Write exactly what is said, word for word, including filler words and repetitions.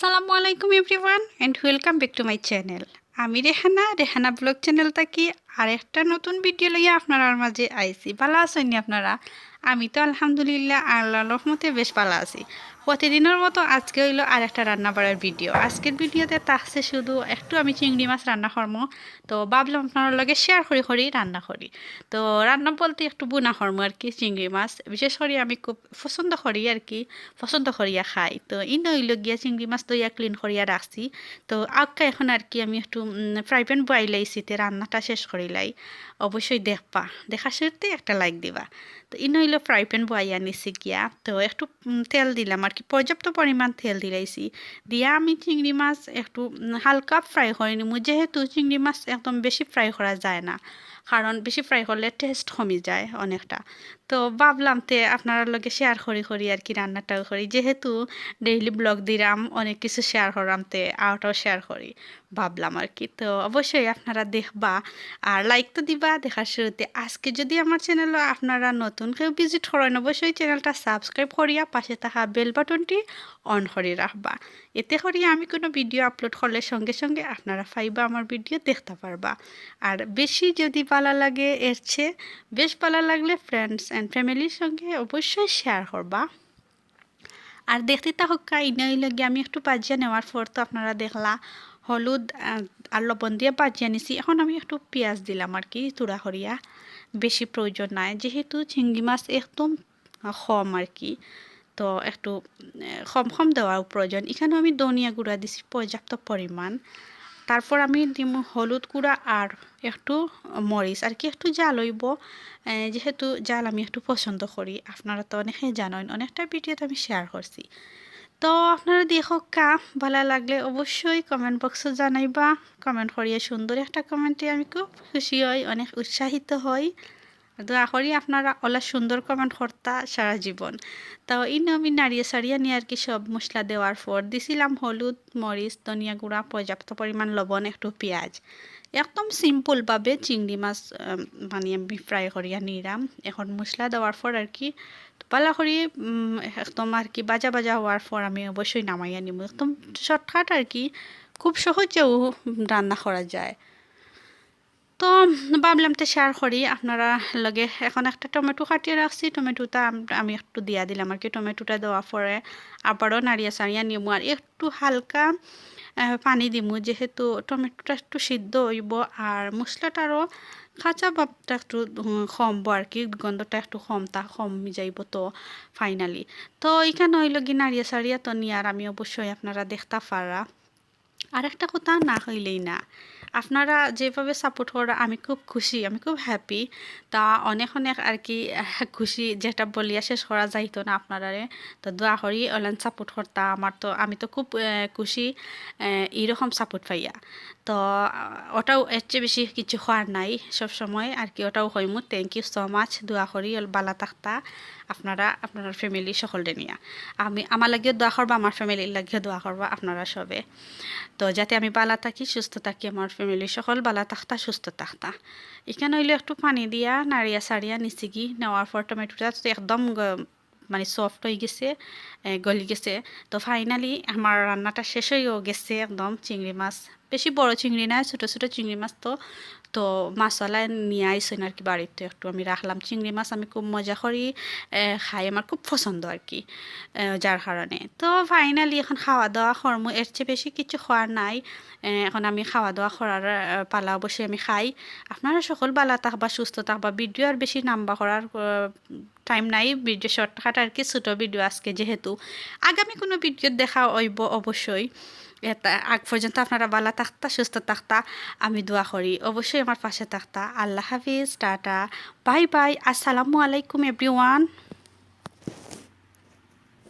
আসসালামু আলাইকুম everyone and welcome back to my channel। আমি রেহানা, রেহানা ব্লগ চ্যানেল থাকি আর একটা নতুন ভিডিও লইয়া আপনারার মাঝে আইছি। ভালা আছইন নি আপনারা? আমি তো আলহামদুলিল্লাহ আল্লাহর রহমতে বেশ ভালা আছি। প্রতিদিনর মতো আজকে অইলো আর একটা রান্না বাড়ার ভিডিও। আজকের ভিডিওতে থাকছে শুধু একটু আমি চিংড়ি মাছ রান্না করমু, তো ভাবলাম আপনারার লগে শেয়ার করি করি রান্না করি। তো রান্না বলতে একটু বুনা করমু আর কি, চিংড়ি মাছ বিশেষ করি আমি খুব পছন্দ করি আর কি, পছন্দ করিয়া খাই। তো ইনো অইলো গিয়া চিংড়ি মাছ ধইয়া ক্লিন করিয়া রাখছি। তো আউক্কা এখন আর কি আমি একটু ফ্রাই প্যান বওয়াই লাইছি, তে রান্নাটা শেষ করিলাই। অবশ্যই দেখবা, দেখার শুরুতে একটা লাইক দিবা। তো ইনো অইলো ফ্রাই প্যান বওয়াইয়া নিছি গিয়া, তো একটু উম, তেল দিলাম আর কি, পর্যাপ্ত পরিমাণ তেল দিলাইছি। দিয়া আমি চিংড়ি মাছ একটু উম, হালকা ফ্রাই করি নিমু, যেহেতু চিংড়ি মাছ একদম বেশি ফ্রাই করা যায় না, কারণ বেশি ফ্রাই করলে টেস্ট কমি যায় অনেকটা। তো ভাবলাম তে আপনারার লগে শেয়ার করি করি আর কি রান্নাটাও করি, যেহেতু ডেইলি ব্লগ দিরাম, অনেক কিছু শেয়ার করাম, তে আরোটাও শেয়ার করি ভাবলাম আর কি। তো অবশ্যই আপনারা দেখবা আর লাইক তো দিবা দেখার শুরুতে। আজকে যদি আমার চ্যানেলও আপনারা নতুন কেউ ভিজিট করেন, অবশ্যই চ্যানেলটা সাবস্ক্রাইব করিয়া পাশে থাকা বেল বাটনটি অন করি রাখবা, এতে করি আমি কোনো ভিডিও আপলোড করলে সঙ্গে সঙ্গে আপনারা পাইবা, আমার ভিডিও দেখতে পারবা। আর বেশি যদি ভালা লাগে এর চেয়ে, বেশ ভালা লাগলে ফ্রেন্ডস অ্যান্ড ফ্যামিলির সঙ্গে অবশ্যই শেয়ার করবা। আর দেখতে থাকুক্কা, ইনো অইলো গিয়া আমি একটু ভাজিয়া নেওয়ার পর তো আপনারা দেখলা হলুদ আহ, আর লবণ দিয়া ভাজিয়া নিছি। এখন আমি একটু পিঁয়াজ দিলাম আর কি, থুড়া করিয়া, বেশি প্রয়োজন নাই, যেহেতু চিংড়ি মাছ একদম কম আর কি, তো একটু আহ, কম কম দেওয়ার প্রয়োজন। এখানে আমি ধনিয়া গুঁড়া দিছি পর্যাপ্ত পরিমাণ। তারপর আমি দিমু হলুদ গুঁড়া আর একটু মরিচ আর কি, একটু ঝাল অইবো, আহ, যেহেতু ঝাল আমি একটু পছন্দ করি। আপনারা তো অনেকে জানইন, অনেকটা ভিডিওতে আমি শেয়ার করছি। তো আপনারা দেখউক্কা, ভালা লাগলে অবশ্যই কমেন্ট বক্সো জানাইবা। কমেন্ট করিয়া সুন্দর একটা কমেন্টে আমি খুব খুশি হই, অনেক উৎসাহিত হই। দোয়া করি আপনারা অলা সুন্দর কমেন্ট করতা সারা জীবন। তো ইনো আমি নাড়িয়া সাড়িয়া নিয়া আর কি সব মশলা দেওয়ার পর দিছিলাম হলুদ, মরিচ, ধনিয়া গুঁড়া, পর্যাপ্ত পরিমাণ লবণ, একটু পিঁয়াজ। একদম সিম্পলভাবে চিংড়ি মাছ আহ, মানে আমি ফ্রাই করিয়া নিলাম। এখন মশলা দেওয়ার পর আর কি ভালা করি উম, একদম আর কি ভাজা ভাজা হওয়ার পর আমি অবশ্যই নামাইয়া নিমু। একদম শর্টকাট আর কি, খুব সহজেও রান্না করা যায়। তো ভাবলাম তে শেয়ার করি আপনারা লগে। এখন একটা টমেটো কাটিয়া রাখছি, টমেটোটা আম- আমি একটু দিয়া দিলাম আর কি। টমেটোটা দেওয়ার পরে আবারও নাড়িয়া চাড়িয়া নিমু, আর একটু হালকা আহ, পানি দিমু, যেহেতু টমেটোটা একটু সিদ্ধ অইবো। আর মশলাটারও কাঁচা ভাবটা একটু উম, কমবো আর কি, গন্ধটা একটু কম তা কমি যাইবো। তো ফাইনালি তো এখানে অইলো গি নাড়িয়া চাড়িয়া তো নিয়ার আমি অবশ্যই আপনারা দেখতা পাররা। আর একটা কথা না কইলেই না, আপনারা যেভাবে সাপোর্ট করা আমি খুব খুশি, আমি খুব হ্যাপি। তা অনেক অনেক আর কি আহ, খুশি, যেটা বলিয়া শেষ করা যাইতো না আপনারারে। তো দোয়া করি অলান সাপোর্ট করতা। আমার তো, আমি তো খুব আহ, খুশি আহ, এইরকম সাপোর্ট পাইয়া। তো আহ, ওটাও এর চেয়ে বেশি কিছু কওয়ার নাই, সব সময় আর কি ওটাও কইমু। Thank you so much. দোয়া করি অল- ভালা থাকতা আপনারা, আপনার ফ্যামিলি সকলরে নিয়া। আমি, আমার লাগিও দোয়া করবা, আমার ফ্যামিলির লাগিও দোয়া করবা আপনারা সবে। তো যাতে আমি ভালা থাকি, সুস্থ থাকি, আমার ফ্যামিলি সকল ভালা থাকতা, সুস্থ থাকতা। এখানে অইলো একটু পানি দিয়া নাড়িয়া চাড়িয়া নিছি গি, নেওয়ার পর টমেটোটা তো একদম গ- মানে সফট অই গেছে, এ, গলি গেছে। তো ফাইনালি আমার রান্নাটা শেষ অইও গেছে একদম। চিংড়ি মাছ, বেশি বড় চিংড়ি না, ছোট ছোট চিংড়ি মাছ তো। তো মাছওয়ালা নিয়া আইছইন আর কি বাড়িত, তো একটু আমি রাখলাম। চিংড়ি মাছ আমি খুব মজা করি এ, খাই, আমার খুব পছন্দ আর কি, এ, যার কারণে। তো ফাইনালি এখন খাওয়া দাওয়া করমু, এর চেয়ে বেশি কিছু কওয়ার নাই। এ, এখন আমি খাওয়া দাওয়া করার এ, পালা, অবশ্যই আমি খাই। আপনারা সকল ভালা থাকবা, সুস্থ থাকবা। ভিডিও আর বেশি লম্বা করার টাইম নাই, ভিডিও শর্টকাট আর কি, ছোট ভিডিও আজকে যেহেতু। আগামী কোনো ভিডিও দেখা অইবো অবশ্যই। এটা আগ পর্যন্ত আপনারা ভালা থাকতা, সুস্থ থাকতা, আমি দোয়া করি। অবশ্যই আমার পাশে থাকতা। আল্লাহ হাফিজ, টাটা, বাই বাই, আসসালামু আলাইকুম এভরিওয়ান।